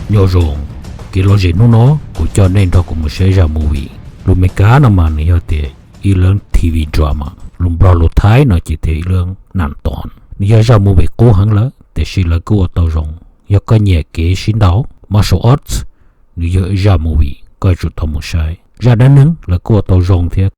Nyob zoo, kev lom zem hnub no kuv coj nej nrog kuv mus saib zaj movie. Lus Meskas no mas nws yog tias ib leeb T V drama, lus Nplog lus Thaib no ces tias ib leeb nam toon. Nws yog zaj movie qub heev lawm tiam sis lawv kuj ua tau zoo. Yog koj nyiam kev sib ntaus, martial arts, nws yog zaj movie koj yuav tsum tau mus saib. Zaj dab neeg lawv kuj ua tau zoo thiab.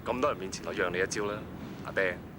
Kom nto ming tsi no yog ne tiu la, a te.